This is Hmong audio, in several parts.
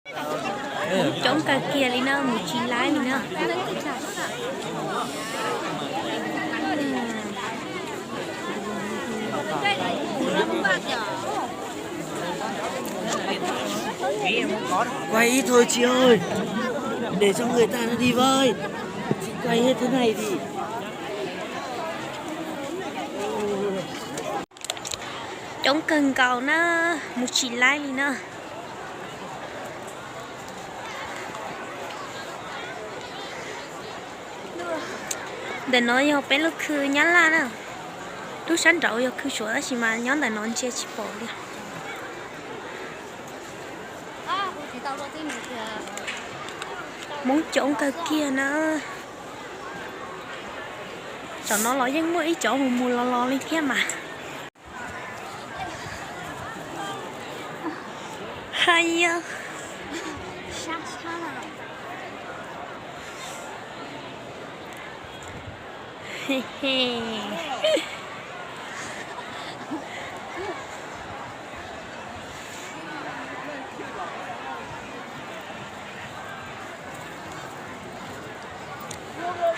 Coob kawg kiag li na, mus tsis laib li na. Quay ít thôi chị ơi. Để cho người ta nó đi với. Chị quay hết thế này thì. Coob kawg nkaus na, mus tsis laib li na. Ntawm no yog peb lub khw Nyab Laj na. Lub sab nraud yog khw Suav tab sis mas nyob ntawm no ntsia tsis pom li. Hmoob coob kawg kiag na. Tam no los yeej muaj ib cov mus mus los los li thiab mas. Hais yog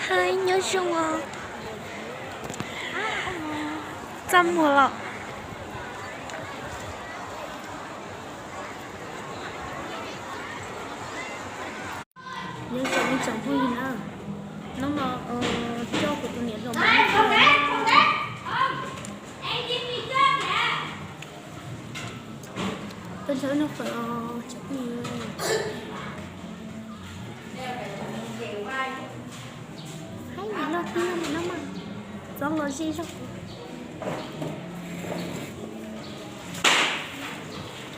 Hais nyob zoo os. Txaj muag los. Nyob zoo ib tsoom phooj ywg na, hnub no coj kuv tus niam hluas mus noj fawm. Tuaj nrog wb noj fawm os tsoom phooj ywg. Haib niam loj tib no mas, txob los ze zog kuv.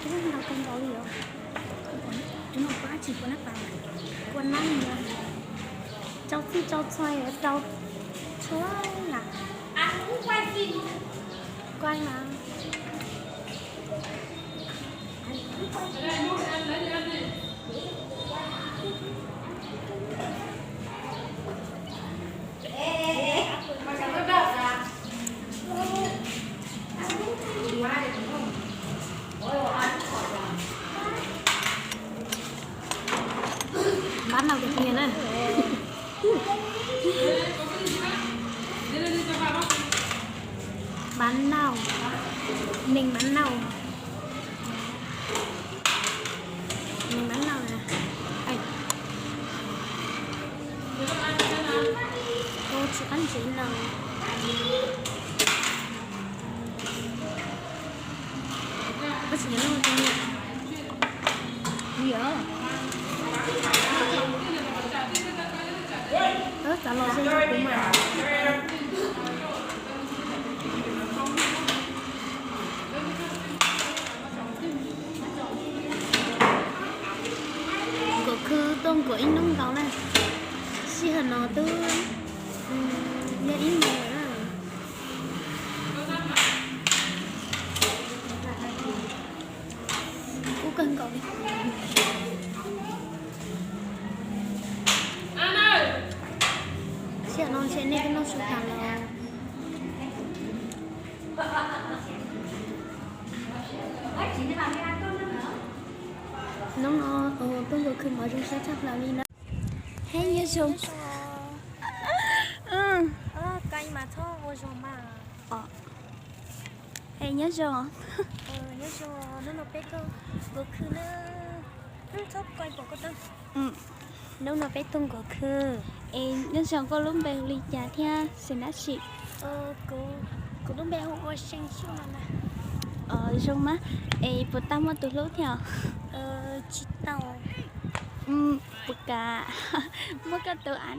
Cov no kawg nkaus li os. Cov no pab tsis pua nab pas, pua nab mus. Rau txij rau txhua rau tshua na. Kuaj mas. Npab nau tiag tiag na. Npab nau, neeg npab nau. Neeg npab nau na. Ua tsis qab ntsev no. Xav los ze rau kuv mas. Nkaum khw tuaj nkaum ib hnub nkaus na. Sij hawm no twb yog ib moos lawm na. Kub kawg nkaus li. Sij hawm no ntshe nej twb noj su tas los. Hnub no tuaj nkaum khw mov zoo siab tshaj plaws li na. Hej nyob zoo. Hej nyob zoo. Hnub no peb tuaj nkaum khw na. Hnub no peb tuaj nkaum khw. Es nyob zoo, koj lub npe hu li cas thiab xeem dab tsi? Kuv lub npe hu ua See Xyooj no na. Zoo mas. Es puas tau muaj tus hlub thiab? Tsis tau. Puas kam muab koj tus a